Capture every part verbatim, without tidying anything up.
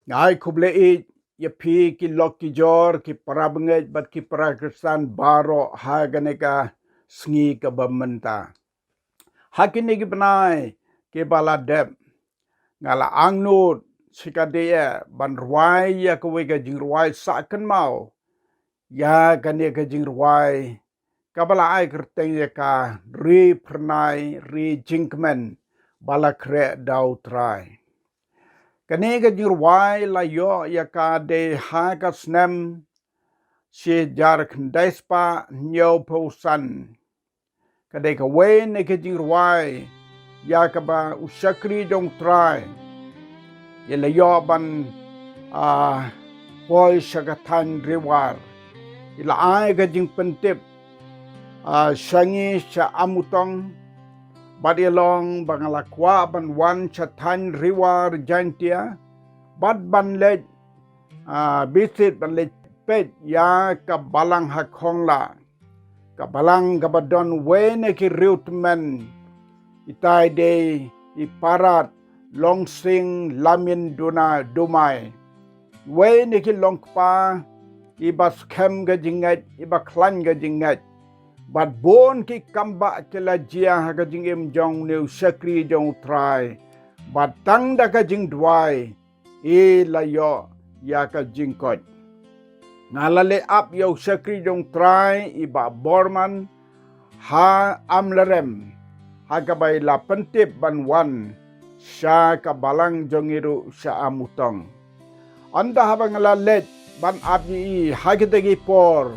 Nga ai khublei ïa phi ki lok ki jor, ki para bangeit bad ki para Khristan baroh ha kane ka sngi kaba mynta. Ha kine ki bnai kiba la dep, nga la angnud shikatdei ban rwai ïa kawei ka jingrwai sah kynmaw ïa kane ka jingrwai kaba la ai kyrteng ïa ka Ri Phyrnai Ri Jingkmen ba la khreh da U Trai. Kane ka jingrwai la ïoh ïa ka dei ha ka snem shi hajar khyndai spah hynñiewphew san. Ka dei kawei na ki jingrwai ïa kaba u shakri jong U Trai i la ïoh ban, ah, poi sha ka thaiñ Ri War. I la ai ka jingpyntip, ah, sha ngi sha Amutong, bad i long ba nga la kwah ban wan sha thaiñ Ri War Jaintia bad ban leit, ah, visit, ban leit peit ïa ka balang ha Khonglah. Ka balang kaba don wei na ki riewtymmen, itai dei i Parat, Longsing, Lamin, Duna, Dumai. Wei na ki longkpa iba skhem ka jingngeit, iba khlaiñ ka jingngeit. Bad bun ki kambah ki la jia ha ka jingim jong une u shakri jong U Trai. Bad tang da ka jingduwai i la ïoh ïa ka jingkoit. Nga la leh ap ïa u shakri jong U Trai i Bah Borman ha Amlarem, ha kaba i la pyntip ban wan sha ka balang jong i ruh sha Amutong. Ynda haba nga la leit ban ap ïa i ha kita ki por,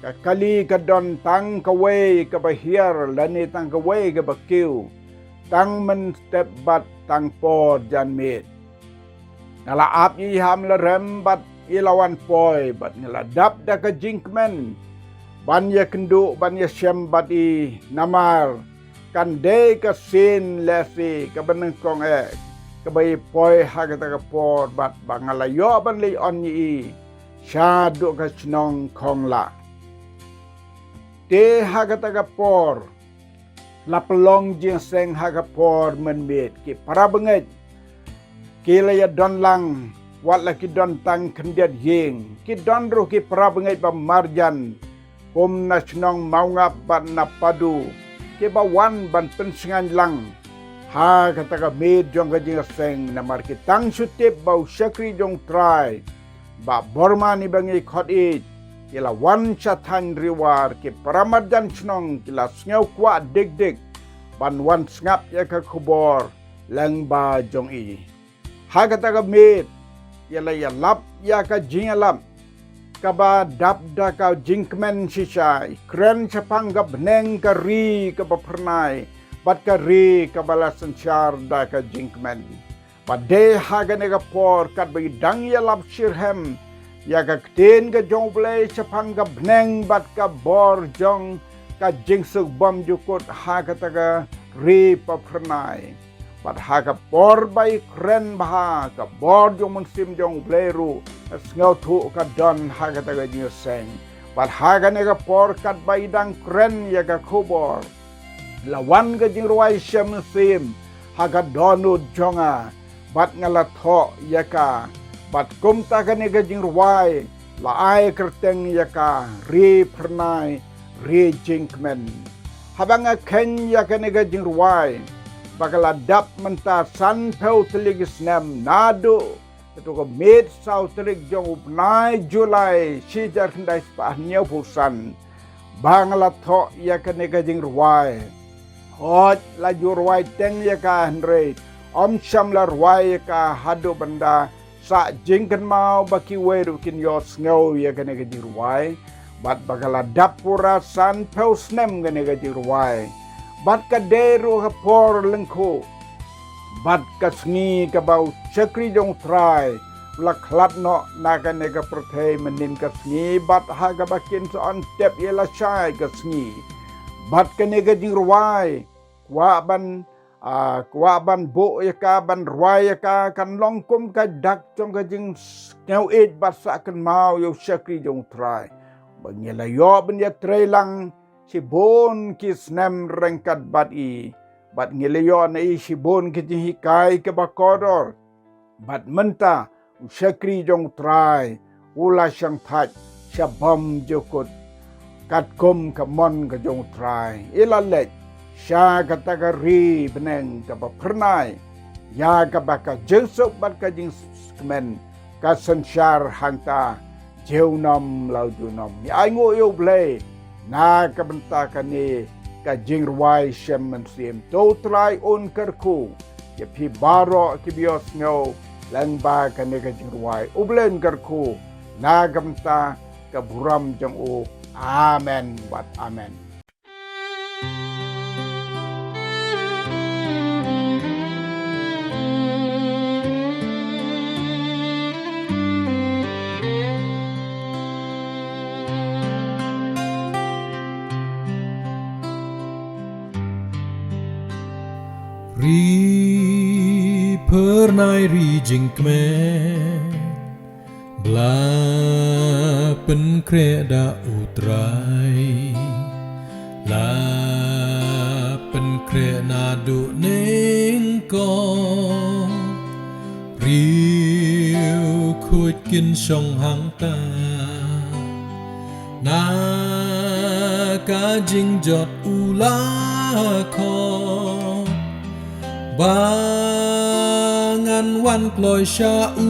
ka kali ka don tang kawei kaba hiar lane tang kawei kaba kiew, tang mynstep bad tang por janmiet. Nga la ap ïa i ha Amlarem bad i la wan poi bad nga la dap da ka jingkmen ban ïakynduh, ban ïashem bad i, namar kan dei ka sien lehse kaba nyngkong eh kaba i poi ha kata ka por bad ba nga la ïoh ban leit on ïa i shaduh ka shnong Khonglah. Te ha kata ka por la pynlong jingïaseng ha ka por mynmiet, ki para bangeit ki la ïadon lang, wat la ki don tang khyndiat ïing, ki don ruh ki para bangeit ba marjan kum na shnong Mawngap bad na Padu, kiba wan ban pynsngain lang ha kata ka miet jong ka jingïaseng, namar ki tang shu tip ba u shakri jong U Trai Bah Borman iba ngi khot ïeit i la wan sha thaiñ Ri War. Ki para marjan shnong ki la sngew kwah dik dik ban wan sngap ïa ka khubor lyngba jong i. Ha kata ka miet i la ïalap ïa ka jingïalap kaba dap da ka jingkmen shisha, i kren shaphang ka bneng ka ri kaba phyrnai bad ka ri kaba la synshar da ka jingkmen. Bad dei ha kane ka por katba i dang ïalap shitrhem ïa ka ktien ka jong U Blei shaphang ka bneng bad ka bor jong ka jingsuk bymjukut ha kata ka ri ba phyrnai. Bad ha ka por ba i kren bha, ka bor jong u Mynsiem jong U Blei ruh, ka sngewthuh ka don ha kata ka jingïaseng. Bad ha kane ka por katba i dang kren ïa ka khubor, la wan ka jingrwai shem mynsiem ha ka dohnud jong nga, bad nga la thoh ïa ka. Bad kumta kane ka jingrwai la ai kyrteng ïa ka Ri Phyrnai Ri Jingkmen. Haba nga kheiñ ïa kane ka jingrwai, ba ka la dap mynta sanphew tylli ki snem naduh kato ka miet saw tarik jong u bnai July shi hajar khyndai spah hynñiewphew san, ba nga la thoh ïa kane ka jingrwai. Hooid, la ju rwai teng ïa ka, hynrei ym shym la rwai ïa ka haduh ban da sah jingkynmaw ba kiwei ruh kin ïohsngew ïa kane ka jingrwai. Bad ba ka la dap pura sanphew snem kane ka jingrwai, bad ka dei ruh ka por lyngkhuh bad ka sngi kaba u shakri jong U Trai u la khlad noh na kane ka pyrthei mynnin ka sngi, bad ha kaba kin sa on tep ïa lashai ka sngi. Bad kane ka jingrwai kwah ban, ah, kwah ban buh ïa ka, ban rwai ïa ka, kan long kum ka dak jong ka jingsngewïeit bad sah kynmaw ïa u shakri jong U Trai. Ba ngi la ïoh ban ïatrei lang shibun ki snem ryngkat bad i, bad ngi la ïoh na i shibun ki jinghikai kiba kordor. Bad mynta u shakri jong u Trai u la shang thait sha bymjukut, katkum ka mon ka jong u Trai. I la leit sha kata ka ri bneng kaba phyrnai, ïa kaba ka jingsuk bad ka jingkmen ka synshar hangta junom la junom. Ïa ainguh ïa U Blei na ka bynta kane ka jingrwai shem mynsiem. To U Trai un kyrkhu ïa phi baroh kiba ïohsngew lyngba kane ka jingrwai. U Blei un kyrkhu na ka bynta ka burom jong u. Amen bad amen. Ri phyrnai ri jingkmen, ba la pynkhreh da U Trai, la pynkhreh naduh nyngkong. Riewkhuid kin shong hangta na ka jingjot u la khot, ba ngan wan kloi sha u.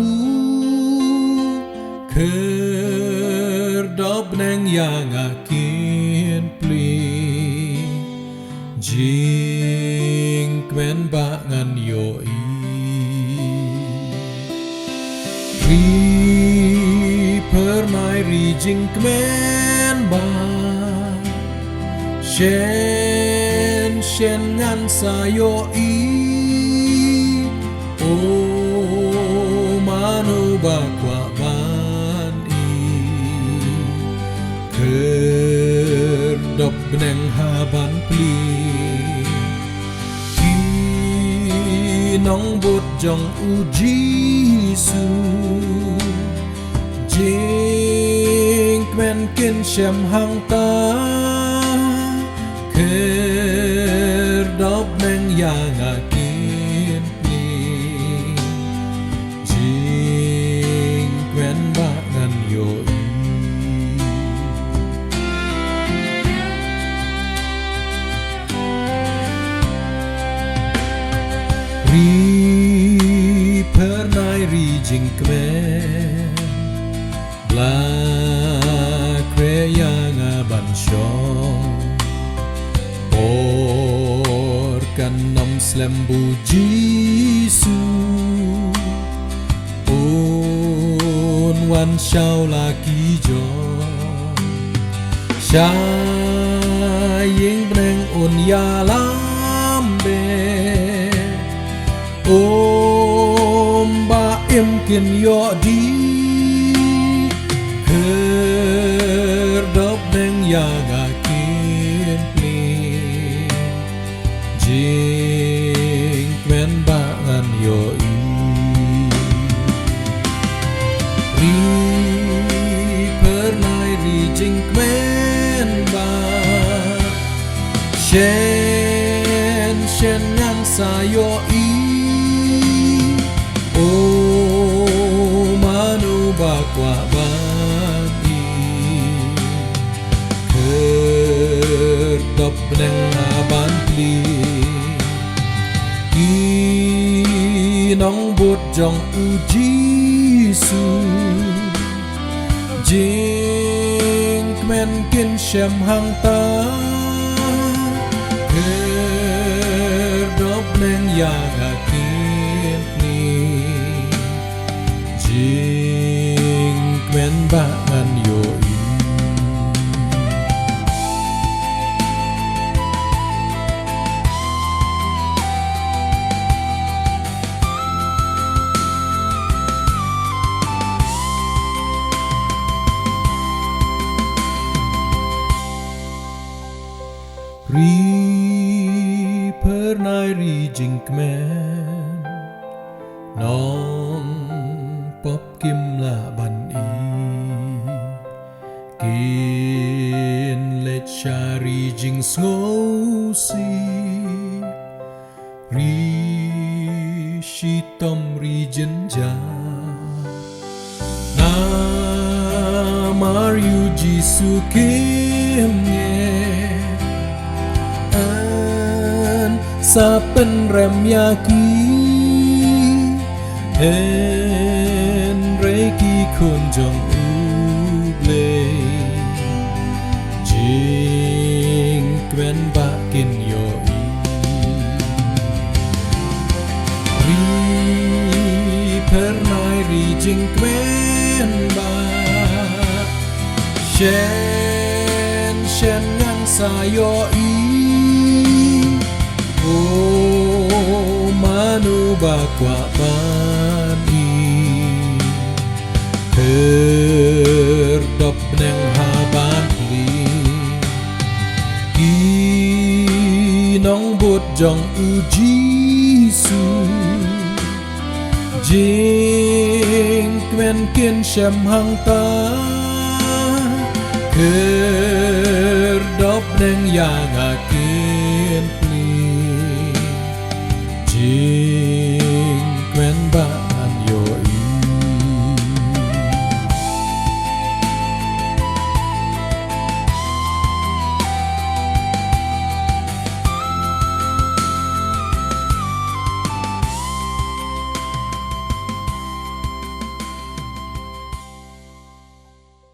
Khyrdop bneng ïa nga kin plie, jingkmen ba ngan ïohi. Ri phyrnai ri jingkmen ba shen shen ngan sa ïohi. O mano ba kwah ban i, khyrdop bneng ha ban plie. Ki nongbud jong U Jisu, jingkmen kin shem hangta. Khyrdop bneng ïa nga kin plie, jingkmen ba ngan ïohi. Ri phyrnai ri jingkmen, ba la khreh ïa nga ban shong. Por kan ym slem ba U Jisu un wan sha u la ki jong. Sha ïing bneng un ïalam beit, um ba im kin ïoh dih. Khyrdop bneng ïa nga kin plie, jingkmen ba ngan ïohi. Ri phyrnai ri jingkmen ba shen shen ngan sa ïohi. O mano ba kwah ban i, khyrdop bneng ha ban plie. Ki nongbud jong U Jisu, jingkmen kin shem hangta. Khyrdop bneng ïa nga kin plie, jingkmen ba ngan ïohi. Ri phyrnai ri jingkmen, nongpop kim lah ban i. Kin leit sha ri jingsngewsih, ri shitom ri jynjar. Namar ïa u Jisu kim ngeit, yn sa pynrem ïa ki, hynrei ki khun jong U Blei jingkmen bah kin ïohi. Ri Phyrnai ri jingkmen bah, shen shen ngan sa ïohi. O mano ba kwah ban i, khyrdop bneng ha ban plie, ki nongbud jong U Jisu jingkmen kin shem hangta. Khyrdop bneng ïa nga